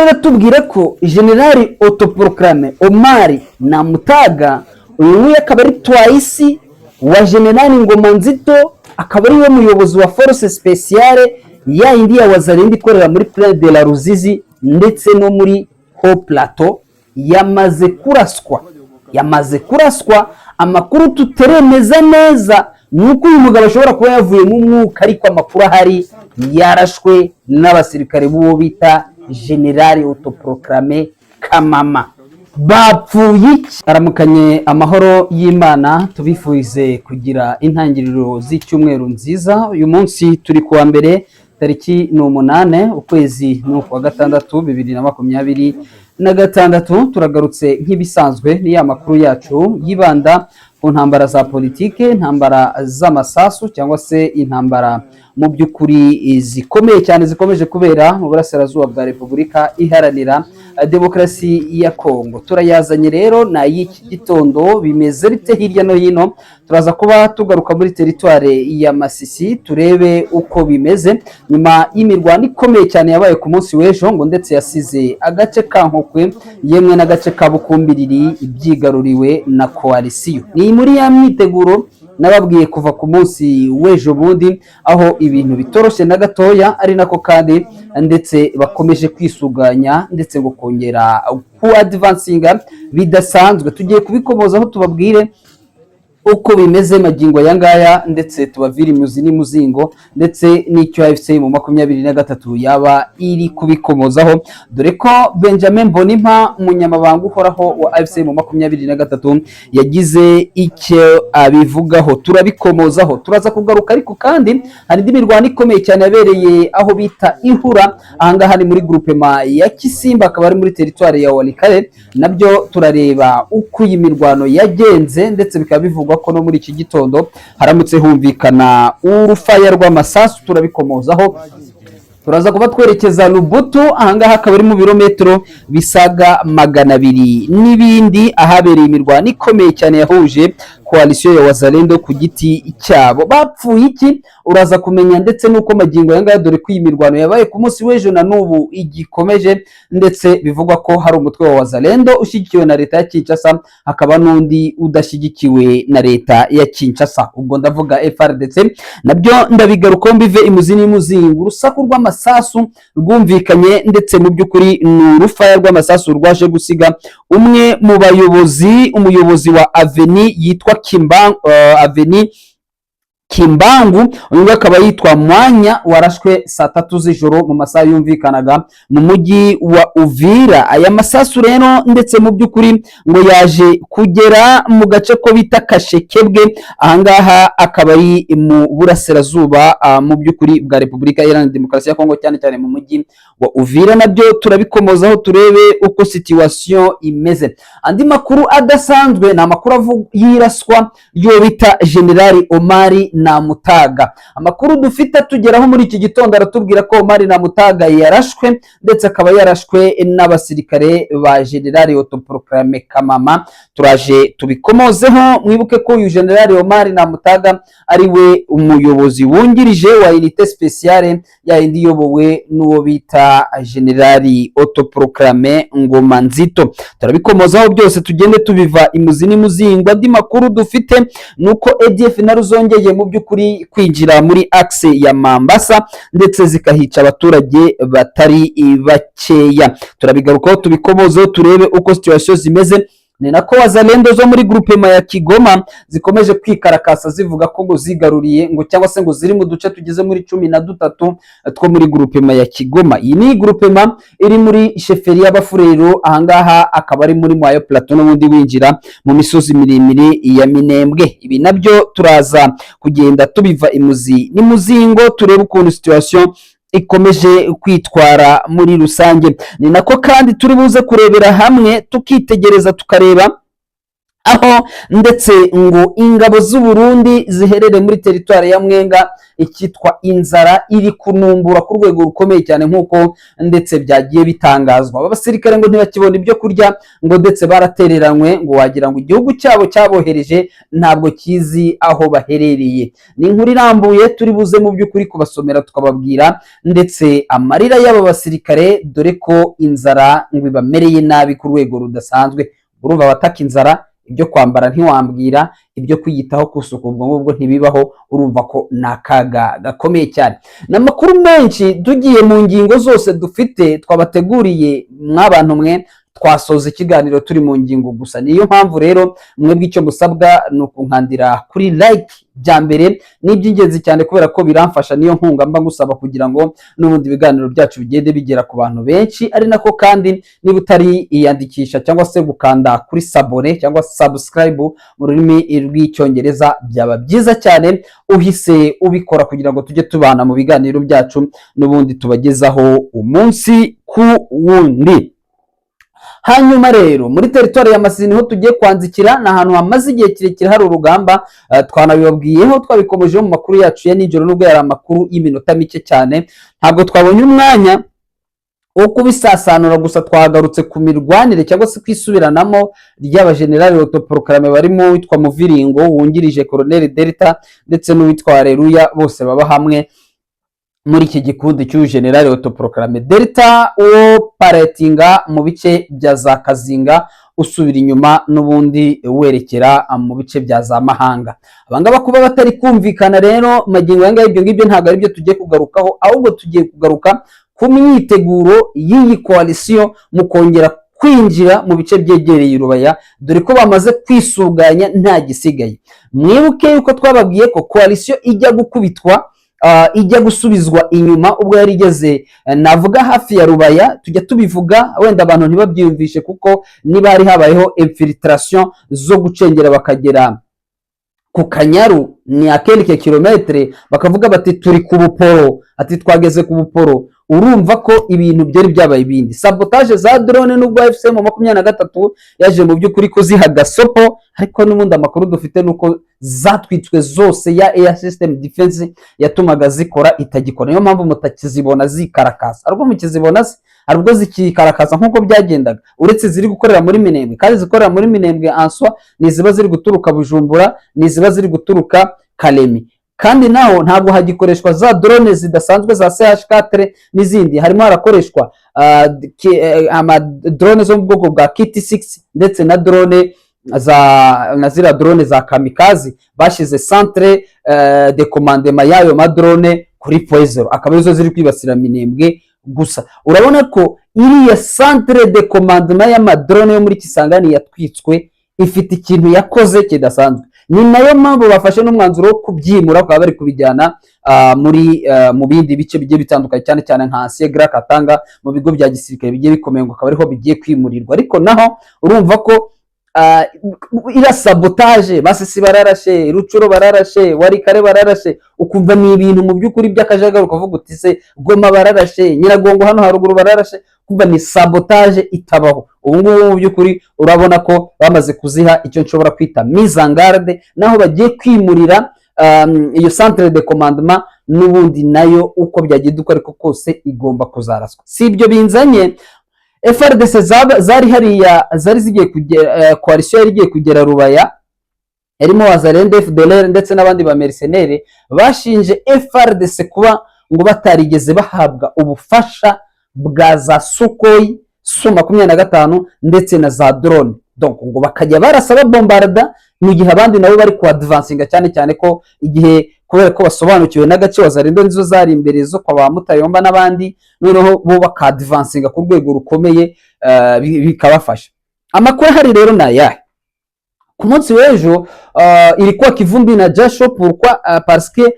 Aratubwira ko Général autoproclamé Omar Namutaga, uyu nguyu akaba ari twayisi wa Général Ngoma Nzito, akaba ari we muyobozi wa force spéciale ya yindi ya Wazalendo ikorera muri Plaine de la Ruzizi ndetse no muri Haut Plateau, yamaze kuraswa. Yamaze kuraswa. Amakuru tuteremeza neza ni uko uyu mugabo ashobora kuba yavuyemo umwuka, ariko amakuru ahari yarashwe n'abasirikare b'uwo bita Général autoproclamé Kamama. Bapfuye iki? Aramukanye amahoro y'Imana, tubifurize kugira intangiriro z'icyumweru nziza. Uyu munsi turi kuwa mbere, tariki ni 8, ukwezi ni ukwa gatandatu, 2026. Turagarutse nk'ibisanzwe, ni ya makuru yacu yibanda ku ntambara za politike, intambara z'amasasu cyangwa se intambara mu by'ukuri zikomeye cyane zikomeje kubera mu burasirazuba bwa Repubulika Iharanira Demokarasi ya Kongo. Turayazanye rero ni ay'iki gitondo. Bimeze bite hirya no hino? Turaza kuba tugaruka muri teritware ya Masisi, turebe uko bimeze nyuma y'imirwano ikomeye cyane yabaye ku munsi w'ejo, ngo ndetse yasize agace ka Nkokwe yemwe n'agace ka Bukumbiriri byigaruriwe na coalition. Ni muri ya myiteguro nababwiye kuva ku munsi w'ejo bundi, aho ibintu bitoroshye na gatoya, ari nako kandi ndetse bakomeje kwisuganya ndetse ngo kongera ku advancinga bidasanzwe. Tugiye kubikomozaho, tubabwire uko bimeze magingo aya ngaya, ndetse tubavire imuzi n'imuzingo ndetse n'icyo AFC mu 23 yaba iri kubikomozaho, dore ko Benjamin Mbonimpa, umunyamabanga uhoraho wa AFC mu 23, yagize icyo abivugaho. Turabikomozaho, turaza kugaruka. Ariko kandi hari indi mirwano ikomeye cyane yabereye aho bita Ihura. Ahangaha ni muri groupement ya Kisimba, akaba ari muri teritwari ya Walikale. Nabyo turareba uko iyi mirwano yagenze, ndetse bikaba bivugwa ko no muri iki gitondo haramutse humvikana urufaya rw'amasasu. Turabikomozaho. Turaza kuba twerekeza Lubutu. Ahangaha akaba ari mu birometero bisaga 200 n'ibindi, ahabereye imirwano ikomeye cyane yahuje coalition ya Wazalendo ku giti cyabo. Bapfuye iki? Uraza kumenya ndetse n'uko magingo aya ngaya, dore ko iyi mirwano yabaye ku munsi w'ejo na n'ubu igikomeje, ndetse bivugwa ko hari umutwe wa Wazalendo ushyigikiwe na leta ya Kinshasa, hakaba n'undi udashyigikiwe na leta ya Kinshasa, ubwo ndavuga FARDC. Nabyo ndabigarukaho mbive imuzi n'imuzingo. Urusaku rw'amasasu rwumvikanye, ndetse mu by'ukuri ni urufaya rw'amasasu rwaje gusiga umwe mu bayobozi, umuyobozi wa avenue yitwa Kimba, avenue Kimbangu. Uyu nguyu akaba yitwa Mwanya, warashwe saa 3 z'ijoro mu masaha yumvikanaga mu mujyi wa Uvira. Aya masasu rero ndetse mu by'ukuri ngo yaje kugera mu gace ko bita Kashekebwe. Ahangaha akaba ari mu burasirazuba mu by'ukuri bwa Repubulika Iharanira Demokarasi ya Kongo, cyane cyane mu mujyi wa Uvira. Nabyo turabikomozaho, turebe uko situation imeze. Andi makuru adasanzwe ni amakuru y'iraswa ryo bita General Omari Namutaga. Amakuru dufite tugeraho muri iki gitondo aratubwira ko Omari Namutaga yarashwe, ndetse akaba yarashwe n'abasirikare ba General autoproclamé Kamama. Turaje tubikomozeho. Mwibuke ko uyu General Omari Namutaga ari we umuyobozi wungirije wa unité spéciale ya yindi iyobowe n'uwo bita General autoproclamé Ngoma Nzito. Turabikomozaho byose, tugende tubiva imuzi n'imuzingo. Andi makuru dufite ni uko ADF nazo zongeye mu by'ukuri kwinjira muri axe ya Mambasa, ndetse zikahica abaturage batari bakeya. Turabigarukaho, tubikomozeho, turebe uko situation zimeze. Ni nako Wazalendo zo muri groupement ya Kigoma zikomeje kwikarakasa, zivuga ko ngo zigaruriye ngo cyangwa se ngo ziri mu duce tugeze muri 13 two muri groupement ya Kigoma. Iyi ni groupement iri muri chefferie y'Abafurero. Ahangaha akaba ari muri Moyen Plateau, n'ubundi winjira mu misozi miremire ya Minembwe. Ibi nabyo turaza kugenda tubiva imuzi n'imuzingo, turebe ukuntu situation ikomeje kwitwara muri rusange. Ni nako kandi turi buze kurebera hamwe, tukitegereza, tukareba Aho ndetse ngo ingabo z'u Burundi ziherereye muri teritwari ya Mwenga, icyitwa inzara iri kunumbura ku rwego rukomeye cyane, nk'uko ndetse byagiye bitangazwa. Aba basirikare ngo ntibakibona ibyo kurya, ngo ndetse baratereranywe, ngo wagira ngo igihugu cyabo cyabohereje ntabwo kizi aho baherereye. Ni inkuru irambuye turi buze mu by'ukuri kubasomera, tukababwira ndetse amarira y'aba basirikare, dore ko inzara ngo ibamereye nabi ku rwego rudasanzwe. Urumva abataka inzara, ibyo kwambara ntiwambwira, ibyo kwiyitaho ku isuku ubwo ngubwo ntibibaho. Urumva ko ni akaga gakomeye cyane. Ni amakuru menshi, tugiye mu ngingo zose dufite twabateguriye mw'abantu mwe, twasoza ikiganiro turi mu ngingo gusa. Niyo mpamvu rero mwebwe icyo musabwa ni ukunkandira kuri like. Bya mbere ni iby'ingenzi cyane kubera ko biramfasha, niyo nkunga mba ngusaba kugira ngo n'ubundi ibiganiro byacu bigende bigera ku bantu benshi. Ari nako kandi niba utari iyandikisha cyangwa se gukanda kuri s'abonner cyangwa subscribe mu rurimi rw'Icyongereza, byaba byiza cyane uhise ubikora kugira ngo tujye tubana mu biganiro byacu n'ubundi tubagezaho umunsi ku wundi. Hanyuma rero muri teritwari ya Masisi niho tugiye kwanzikira. Ni ahantu hamaze igihe kirekire hari urugamba, twanabibabwiyeho, twabikomejeho mu makuru yacu ya nijoro, nubwo yari amakuru y'iminota mike cyane, ntabwo twabonye umwanya wo kubisasanura. Gusa twagarutse ku mirwanire cyangwa se kwisubiranamo ry'abajenerali autoproclamés, barimo uwitwa Muviringo wungirije Colonel Delta ndetse n'uwitwa Areruya, bose baba hamwe muri iki gikundi cy'uyu generali autoproclamé Delta, uwo paretinga mu bice bya za Kazinga, usubira inyuma n'ubundi werekera mu bice bya za Mahanga. Abangaba kuba batari kumvikana rero magingo aya ngaya, ibyo ngibyo ntabwo ari byo tugiye kugarukaho, ahubwo tugiye kugaruka ku myiteguro y'iyi koalisiyo mu kongera kwinjira mu bice byegereye Urubaya, dore ko bamaze kwisuganya nta gisigaye. Mwibuke yuko twababwiye ko koalisiyo ijya gukubitwa, ijya gusubizwa inyuma ubwo yari igeze navuga hafi ya Rubaya, tujya tubivuga wenda abantu ntibabyiyumvishe, kuko niba hari habayeho infiltration zo gucengera bakagera ku Kanyaru, ni à quelques kilomètres, bakavuga bati turi ku Buporo, ati twageze ku Buporo. Urumva ko ibintu byari byabaye ibindi. Sabotage za drone, nubwo AFC M23 yaje mu by'ukuri kuziha gasopo, ariko n'ubundi amakuru dufite nuko zatwitswe zose, ya air system defense yatumaga zikora itagikora. Niyo mpamvu mutakizibona zikarakasa. Ariko mukizibona se hari ubwo zikikarakaza nk'uko byagendaga? Uretse ziri gukorera muri Minembwe, kandi zikorera muri Minembwe answa ni iziba ziri guturuka Bujumbura, ni iziba ziri guturuka Kalemi, kandi naho ntabwo hagikoreshwa za drone zidasanzwe za CH4 n'izindi. Harimo harakoreshwa ama drone zo mu bwoko bwa KT6 ndetse na drone za na ziriya drone za kamikaze. Bashyize centre de commandement y'ayo madrone kuri Point Zéro, akaba arizo ziri kwibasira Minembwe. Gusa urabona ko iriya centre de commandement y'amadrone yo muri Kisangani yatwitswe, ifite ikintu yakoze kidasanzwe. Ni nayo mpamvu bafashe n'umwanzuro wo kubyimura, bakaba bari kubijyana muri mu bindi bice bigiye bitandukanye, cyane cyane nka Ancien Grand Katanga, mu bigo bya gisirikare bigiye bikomeye, ngo akaba ariho bigiye kwimurirwa. Ariko naho urumva ko iriya sabotage, Masisi bararashe, Rutshuru bararashe, Walikale bararashe, ukumva ni ibintu mu by'ukuri by'akajagari, ukavuga uti se Goma bararashe, Nyiragongo hano haruguru bararashe, kumva ni sabotage itabaho. Ubu ngubu mu by'ukuri urabona ko bamaze kuziha icyo nshobora kwita mise en garde. Naho bagiye kwimurira iyo centre de commandement, n'ubundi nayo uko byagenda uko ariko kose igomba kuzaraswa. Si ibyo binzanye, FARDC zari hariya, zari zigiye kugera, coalition yari igiye kugera Rubaya, yarimo Wazalendo, FDLR ndetse n'abandi ba mercenaires, bashinje FARDC kuba ngo batarigeze bahabwa ubufasha bwa za Sukhoi Su 25 ndetse na za drone, donc ngo bakajya barasa babombarda mu gihe abandi nabo bari kuadvancinga, cyane cyane ko igihe kubera ko basobanukiwe n'agace, Wazalendo nizo zari imbere zo kwa ba Mutayomba n'abandi, noneho bo bakadvancinga ku rwego rukomeye, bikabafasha. Amakuru ahari rero ni ayahe? Ku munsi w'ejo ilikuwa kivumbi na jasho. Pourquoi? Parce que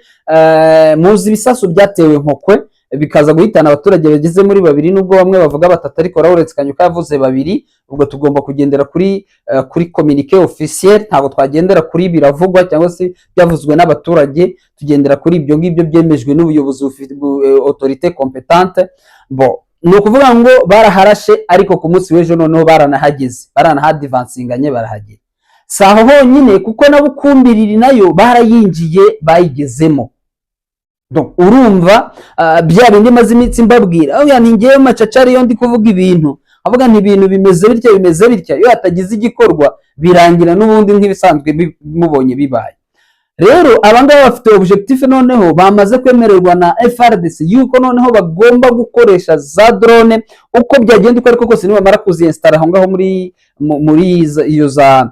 muzi ibisasu byatewe Nkokwe bikaza guhitana abaturage bageze muri babiri, nubwo bamwe bavuga batatu, ariko Lawrence Kanyuka yavuze babiri. Ubwo tugomba kugendera kuri communiqué officiel, ntabwo twagendera kuri biravugwa cyangwa se byavuzwe n'abaturage. Tugendera kuri ibyo ngibyo byemejwe n'ubuyobozi bufite autorité compétente. Bon, ni ukuvuga ngo baraharashe, ariko ku munsi w'ejo noneho baranahageze, baranahadivansinganye, barahagera. Si aho honyine, kuko na Bukumbiriri nayo barayinjiye, bayigezemo. Donc, urumva bya bindi maze iminsi mbabwira, aho ni ngewe macacari, iyo ndi kuvuga ibintu avuga nti ibintu bimeze bitya, bimeze bitya, iyo hatagize igikorwa birangira n'ubundi nk'ibisanzwe mubonye bibaye. Rero abangaba bafite objectif, noneho bamaze kwemererwa na FARDC yuko noneho bagomba gukoresha za drone uko byagenda uko ariko kose, nibamara kuziinstalla aho ngaho muri iyo za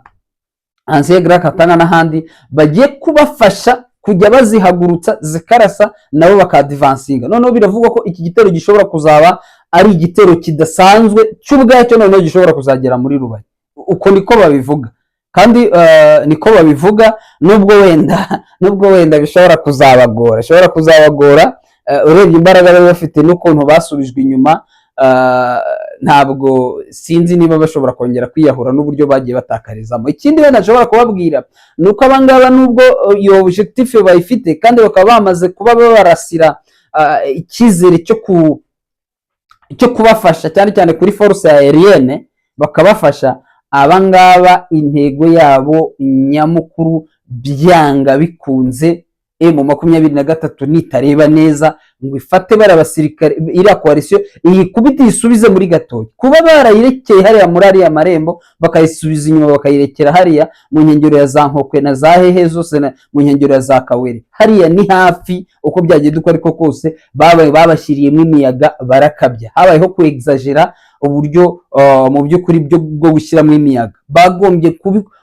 Ancien Grand Katanga n'ahandi, bagiye kubafasha kujya bazihagurutsa zikarasa, nabo bakadvancinga. Noneho biravugwa ko iki gitero gishobora kuzaba ari igitero kidasanzwe cy'ubwacyo, noneho gishobora kuzagera muri Rubaya. Uko niko babivuga, kandi niko babivuga, nubwo wenda bishobora kuzabagora urebye imbaraga bari bafite n'ukuntu basubijwe inyuma. Ntabwo sinzi niba bashobora kongera kwiyahura n'uburyo bagiye batakarizamo. Ikindi wenda nshobora kubabwira ni uko abangaba, nubwo iyo objectif bayifite kandi bakaba bamaze kuba babarasira icyizere cyo kubafasha, cyane cyane kuri force aérienne bakabafasha, abangaba intego yabo nyamukuru, byanga bikunze, M23 nitareba neza ngo ifate bariya basirikare, iriya coalition iyikubite, iyisubize muri gatoya, kuba barayirekeye hariya muri ariya marembo, bakayisubiza inyuma, bakayirekera hariya mu nkengero ya za Nkokwe na za hehe zose, mu nkengero ya za Kawere, hariya ni hafi. Uko byagenda uko ariko kose, babaye babashyiriyemo imiyaga barakabya, habayeho kwexagéra uburyo mu by'ukuri bwo gushyiramo imiyaga.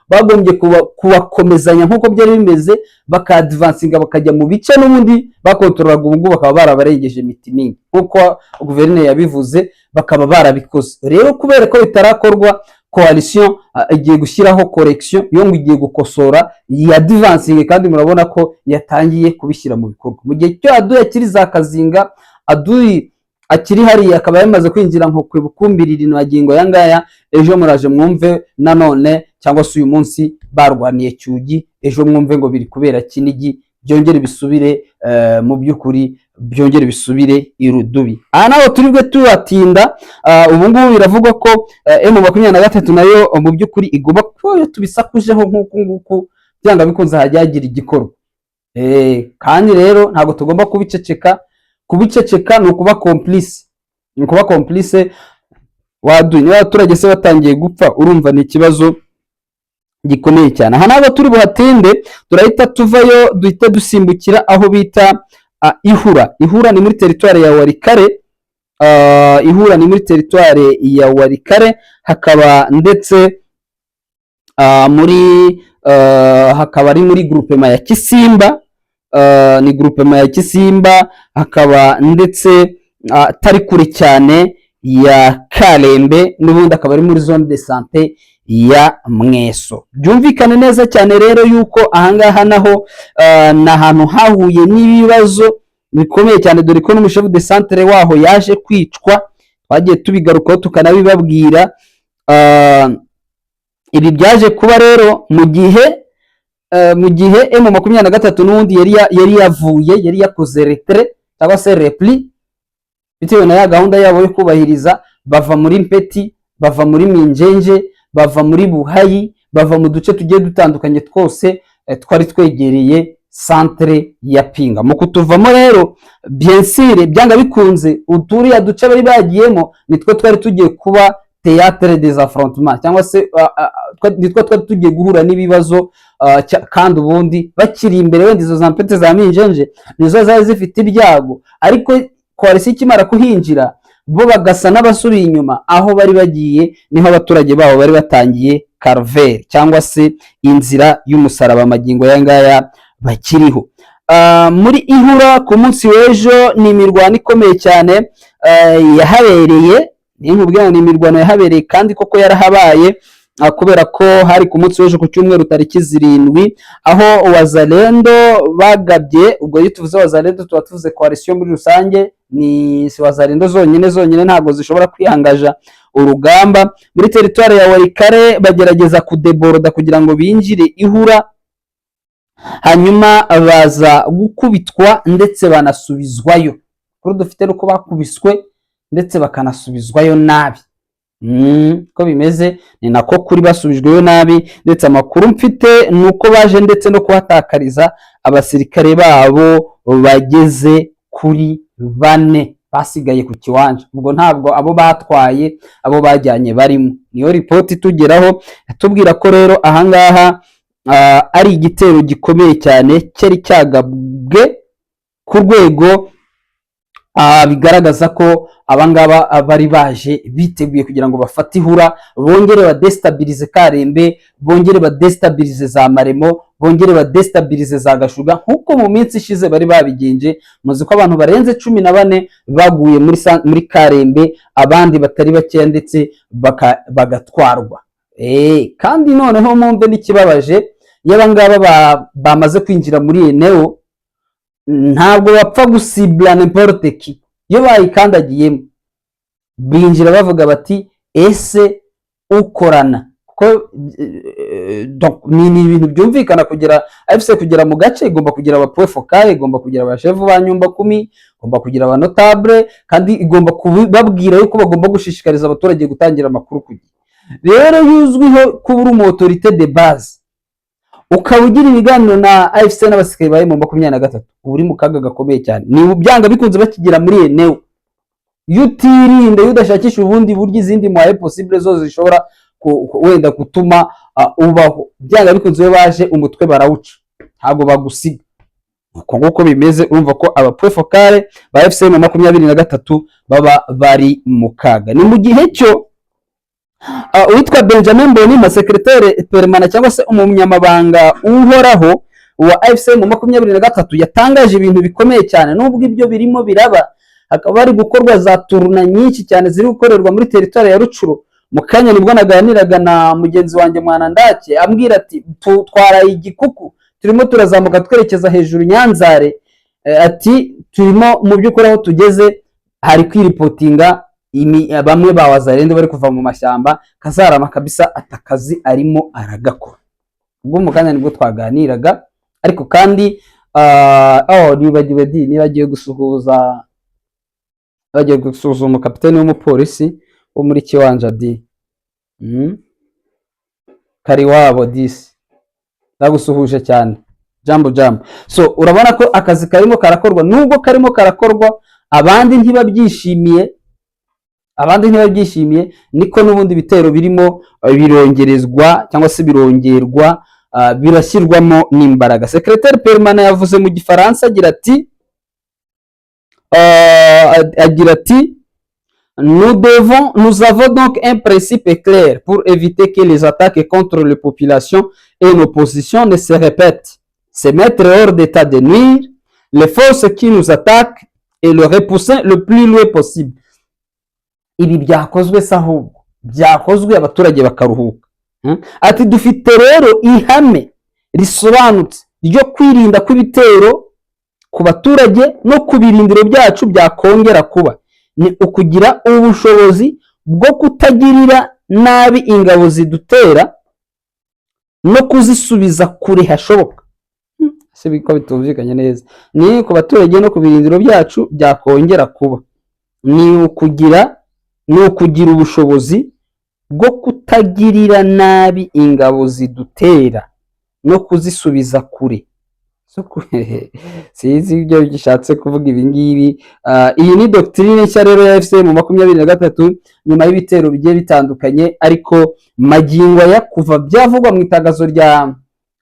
Bagombye kubakomezanya nk'uko byari bimeze, bakadvancinga bakajya mu bice n'ubundi bakontorolaga, ubu ngubu bakaba barabarengeje mitimingi nk'uko guverineri yabivuze, bakaba barabikoze. Rero kubera ko bitarakorwa, coalition igiye gushyiraho correction yo ngo igiye gukosora ya advancing, kandi murabona ko yatangiye kubishyira mu bikorwa mu gihe cyo aduyi akiri za Kazinga, aduyi akiri hariya, akaba yamaze kwinjira nko ku Bukumbiriri magingo aya ngaya. Ejo muraje mwumve nanone, cyangwa se uyu munsi barwaniye Cyugi, ejo mwumve ngo biri kubera Kinigi, byongere bisubire mu by'ukuri byongere bisubire irudubi. Aha naho turi bwe tubatinda. Ubu ngubu biravugwa ko M23 nayo mu by'ukuri igomba kuba, iyo tubisakujeho nk'uku nguku, byanga bikunze hajya hagira igikorwa. Kandi rero ntabwo tugomba kubiceceka. Kubiceceka ni ukuba complice, ni ukuba complice waduye. Niba abaturage se batangiye gupfa, urumva ni ikibazo gikomeye cyane. Aha ntabwo turi buhatinde, turahita tuvayo duhita dusimbukira aho bita Ihura. Ihura ni muri teritwari ya Walikale. Ihura ni muri teritwari ya Walikale, hakaba ndetse muri hakaba ari muri groupement ya Kisimba. Ni groupement ya Kisimba, hakaba ndetse atari kure cyane ya Karembe, n'ubundi akaba ari muri zone de santé ya Mweso. Byumvikane neza cyane rero yuko ahangaha naho ni ahantu hahuye n'ibibazo bikomeye cyane, dore ko n'umushefu de centre waho yaje kwicwa, twagiye tubigarukaho tukanabibabwira. Ibi byaje kuba rero mu gihe M23 n'ubundi yari yavuye, yari yakoze retrait cyangwa se repli, bitewe na ya gahunda yabo yo kubahiriza, bava muri Mpeti, bava muri Minjenje, bava muri Buhayi, bava mu duce tugiye dutandukanye twose twari twegereye centre ya Pinga. Mu kutuvamo rero, bien sûr, byanga bikunze uturiya duce bari bagiyemo nitwo twari tugiye kuba théâtre des affrontements, cyangwa se nitwo twari tugiye guhura n'ibibazo. Kandi ubundi bakiri imbere, wenda izo za Mpete, za Minjenje nizo zari zifite ibyago, ariko coalition ikimara kuhinjira, bo bagasa n'abasubiye inyuma aho bari bagiye, niho abaturage babo bari batangiye calvaire cyangwa se inzira y'umusaraba magingo aya ngaya bakiriho. Muri Ihura ku munsi w'ejo ni imirwano ikomeye cyane yahabereye. Niyo nkubwira ngo ni imirwano yahabereye, kandi koko yarahabaye, kubera ko hari ku munsi w'ejo ku cyumweru tariki 7, aho Wazalendo bagabye. Ubwo iyo tuvuze Wazalendo tuba tuvuze coalition muri rusange, ni si Wazalendo zonyine zonyine, ntabwo zishobora kwihangaja urugamba muri teritwari ya Walikale. Bagerageza kudébordа kugira ngo binjire Ihura, hanyuma baza gukubitwa ndetse banasubizwayo. Kuri dufite nuko bakubiswe ndetse bakanasubizwayo nabi. Ko bimeze ni nako kuri, basubijweyo nabi. Ndetse amakuru mfite ni uko baje ndetse no kuhatakariza abasirikare babo bageze kuri bane basigaye ku kiwanja. Ubwo ntabwo abo batwaye, abo bajyanye barimo. Niyo ripoti itugeraho, itubwira ko rero ahangaha ari igitero gikomeye cyane cyari cyagabwe ku rwego bigaragaza ko abangaba bari baje biteguye kugira ngo bafate ihura, bongere badestabilize Karembe, bongere badestabilize za Maremo, bongere badestabilize za Gashuga, nk'uko mu minsi ishize bari babigenje. Muzi ko abantu barenze 14 baguye muri Karembe, abandi batari bakeya ndetse bagatwarwa. Kandi noneho mwumve n'ikibabaje, iyo abangaba bamaze kwinjira muri eneo, ntabwo bapfa gusibura n'importe qui. Iyo bayikandagiyemo, binjira bavuga bati: "Ese ukorana?" Kuko donc, ni ibintu byumvikana. Kugira AFC kugera mu gace, igomba kugira aba point focal, igomba kugira abashefu ba nyumba kumi, igomba kugira aba notable, kandi igomba kubabwira yuko bagomba gushishikariza abaturage gutangira amakuru ku gihe. Rero yuzwiho kuba uri umu autorité de base, ukaba ugira ibiganiro na AFC n'abasirikare ba M23, uba uri mu kaga gakomeye cyane. Ni byanga bikunze bakigera muri eneo, iyo utirinda, iyo udashakisha ubundi buryo, izindi moyens possible zose zishobora wenda gutuma ubaho, byanga bikunze iyo baje umutwe barawuca, ntabwo bagusiga. Uko nguko bimeze. Urumva ko aba point focal ba AFC M23 baba bari mu kaga. Ni mu gihe cyo uwitwa Benjamin Mbonimpa, secrétaire permanent cyangwa se umunyamabanga uhoraho wa AFC M23, yatangaje ibintu bikomeye cyane. Nubwo ibyo birimo biraba, hakaba hari gukorwa za tournée nyinshi cyane ziri gukorerwa muri teritwari ya Rutshuru. Mu kanya nibwo naganiraga na mugenzi wanjye Mwanandake, ambwira ati: "Twaraye igikuku, turimo turazamuka twerekeza hejuru Nyanzare." Ati: "Turimo mu by'ukuri, aho tugeze hari kwiripotinga bamwe ba Wazalendo bari kuva mu mashyamba." Kazarama kabisa, ati akazi arimo aragakora. Ubwo mu kanya nibwo twaganiraga. Ariko kandi oh, nibagiwe di nibagiwe gusuhuza, bagiye gusuhuza umukapiteni w'umupolisi wo muri Kiwanja di Kariwabo disi, ndagusuhuje cyane, jambo jambo. So urabona ko akazi karimo karakorwa. Nubwo karimo karakorwa, abandi ntibabyishimiye, abandi ntibabyishimiye. Niko n'ubundi ibitero birimo birongerezwa cyangwa se birongerwa, birashyirwamo n'imbaraga. Secrétaire permanent yavuze mu Gifaransa agira ati: Nous avons donc un principe clair pour éviter que les attaques contre les populations et nos positions ne se répètent. C'est mettre hors d'état de nuire les forces qui nous attaquent et le repousser le plus loin possible. Ibi byakozwe se, ahubwo byakozwe abaturage bakaruhuka. Ati: "Dufite rero ihame risobanutse ryo kwirinda ko ibitero ku baturage no ku birindiro byacu byakongera kuba. Ni ukugira ubushobozi bwo kutagirira nabi ingabo zidutera no kuzisubiza kure hashoboka." Se ko bitumvikanye neza? Ni ku baturage no ku birindiro byacu byakongera kuba, ni ukugira ubushobozi bwo kutagirira nabi ingabo zidutera no kuzisubiza kure. Sinzi ibyo gishatse kuvuga ibi ngibi. Iyi ni doctrine nshya rero ya AFC M23 nyuma y'ibitero bigiye bitandukanye. Ariko magingo aya, kuva byavugwa mu itangazo rya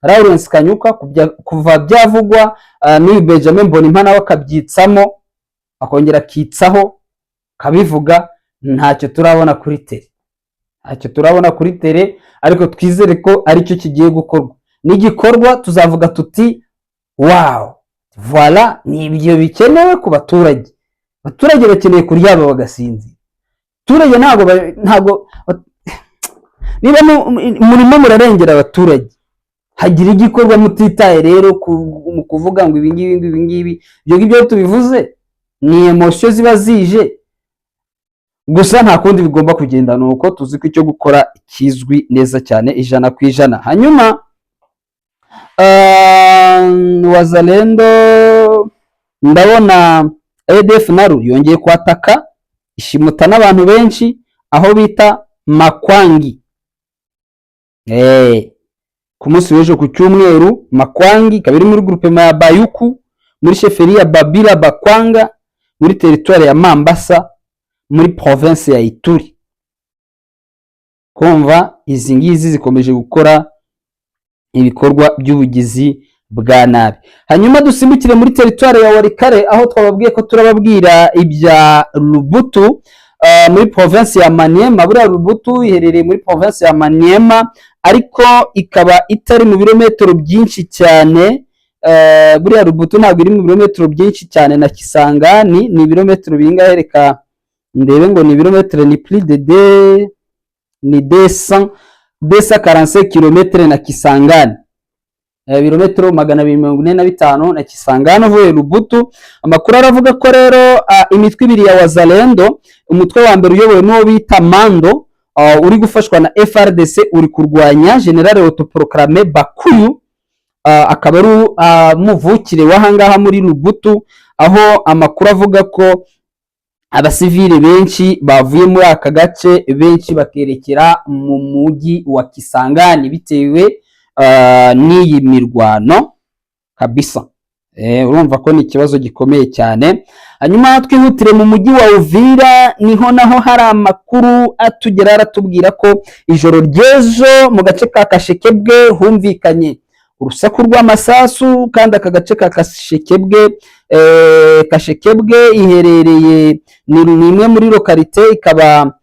Lawrence Kanyuka, kuva byavugwa n'uyu Benjamin Mbonimpa, nawe akabyitsamo, akongera akitsaho kabivuga, ntacyo turabona kuri terrain, ntacyo turabona kuri terrain. Ariko twizere ko aricyo kigiye gukorwa. Nigikorwa tuzavuga tuti: "Wow, voilà, ni ibyo bikenewe ku baturage." Abaturage bakeneye kuryama bagasinzira. Abaturage ntabwo niba murimo murarengera abaturage, hagira igikorwa mutitaye rero mu kuvuga ngo ibi ngibi, ngo ibi ngibi. Ibyo ngibyo tubivuze ni émotion ziba zije gusa, nta kundi bigomba kugenda. Ni uko tuzi ko icyo gukora kizwi neza cyane 100%. Hanyuma Wazalendo, ndabona ADF NALU yongeye kwataka, ishimuta n'abantu benshi aho bita Makwangi. Ku munsi w'ejo ku cyumweru, Makwangi ikaba iri muri groupement ya Bayuku, muri chefferie ya Babila Bakwanga, muri territoire ya Mambasa, muri province ya Ituri. Kumva izi ngizi zikomeje gukora ibikorwa by'ubugizi bwa nabi. Hanyuma dusimbukire muri territoire ya Walikale, aho twababwiye ko turababwira ibya Lubutu, muri province ya Maniema. Buriya Lubutu iherereye muri province ya Maniema, ariko ikaba itari mu birometero byinshi cyane. Buriya Lubutu ntabwo iri mu birometero byinshi cyane na Kisangani. Ni ibirometero bingahe? Reka ndebe ngo ni ibirometero, ni plus de ni 200 245 km na Kisangani, ibirometero 245 na Kisangani uvuye Lubutu. Amakuru aravuga ko rero imitwe ibiri ya Wazalendo, umutwe wa mbere uyobowe n'uwo bita Mando, uri gufashwa na FARDC, uri kurwanya General autoproclamé Bakuyu, akaba ari muvukire w'ahangaha muri Lubutu, aho amakuru avuga ko abasivile benshi bavuye muri aka gace, benshi bakerekera mu mujyi wa Kisangani bitewe n'iyi mirwano kabisa. Urumva ko ni ikibazo gikomeye cyane. Hanyuma twihutire mu mujyi wa Uvira, niho naho hari amakuru atugera, aratubwira ko ijoro ry'ejo mu gace ka Kashekebwe humvikanye urusaku rw'amasasu. Kandi aka gace ka Kashekebwe, Kashekebwe iherereye ni imwe muri localité, ikaba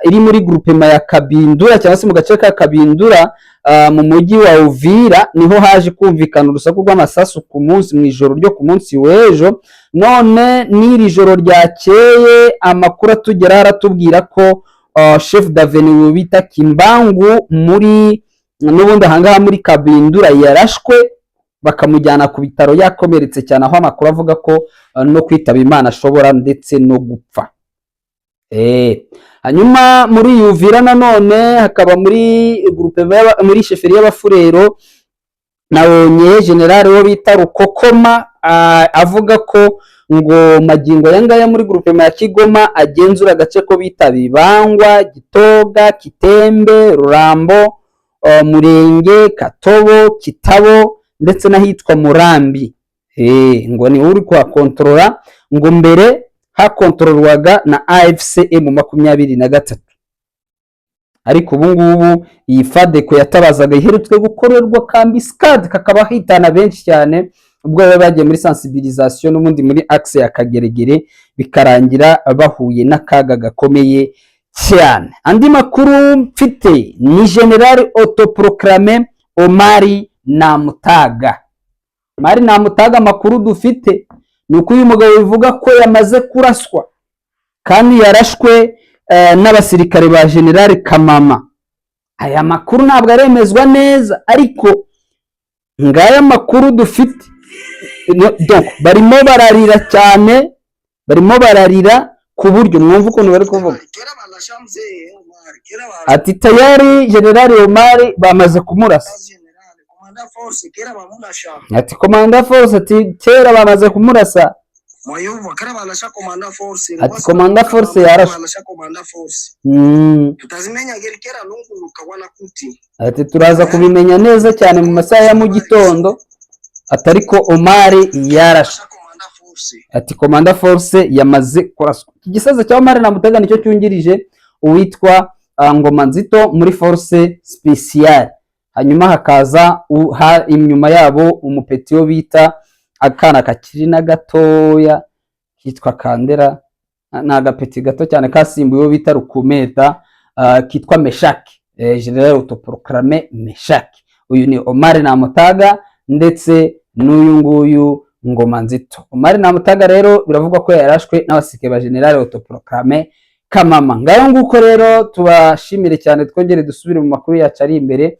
iri muri groupement ya Kabindura cyangwa se mu gace ka Kabindura, mu mujyi wa Uvira. Niho haje kumvikana urusaku rw'amasasu ku munsi, mu ijoro ryo ku munsi w'ejo. None n'iri joro ryakeye amakuru atugeraho aratubwira ko chef d'avenue bita Kimbangu muri n'ubundi ahangaha muri Kabindura yarashwe, bakamujyana ku bitaro yakomeretse cyane, aho amakuru avuga ko no kwitaba Imana ashobora ndetse no gupfa. Hanyuma muri Uvira nanone hakaba muri groupe muri chefferie y'Abafurero, nabonye general wo bita Rukokoma, avuga ko ngo magingo aya ngaya muri groupement ya Kigoma agenzura agace ko bita Bibangwa, Gitoga, Kitembe, Rurambo, Murenge, Katobo, Kitabo ndetse n'ahitwa Murambi. Ngo ni uri kuhakontorora, ngo mbere hakontororwaga na AFC M23, ariko ubu ngubu iyi FADECO yatabazaga iherutswe gukorerwa ka embuscade, kakaba hitana benshi cyane ubwo baba bagiye muri sensibilisation n'ubundi muri axe ya Kageregere, bikarangira bahuye n'akaga gakomeye cyane. Andi makuru mfite ni General autoproclamé Omari Namutaga. Omari Namutaga, amakuru dufite ni uko uyu mugabo bivuga ko yamaze kuraswa, kandi yarashwe n'abasirikare ba General Kamama. Aya makuru ntabwo aremezwa neza, ariko ngaya makuru dufite. Donc barimo bararira cyane, barimo bararira ku buryo mwumva ukuntu bari kuvuga. Ati tayari General Omar bamaze kumurasa. Ati commandant force, ati kera bamaze kumurasa. Ati commandant force yarashwe. Ati turaza kubimenya neza cyane mu masaha ya mu gitondo. Ati ariko Omar yarashwe. Ati commandant force yamaze kuraswa. Iki gisaza cya Omar Namutega nicyo cyungirije uwitwa Ngoma Nzito muri force spéciale. Hanyuma hakaza inyuma yabo umupeti wo bita akana kakiri na gatoya kitwa Kandera, ni agapeti gato cyane kasimbuye uwo bita Rukumeta, kitwa Meshaki, General autoproclamé Meshaki. Uyu ni Omar Namutaga ndetse n'uyu nguyu Ngoma Nzito. Omar Namutaga rero biravugwa ko yarashwe n'abasirikare ba General autoproclamé Kamama. Ngayo nguko rero, tubashimire cyane, twongere dusubire mu makuru yacu ari imbere.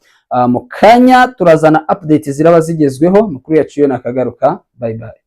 Mu kanya turazana update ziraba zigezweho. Amakuru yacu yo nakagaruka. Bye bye.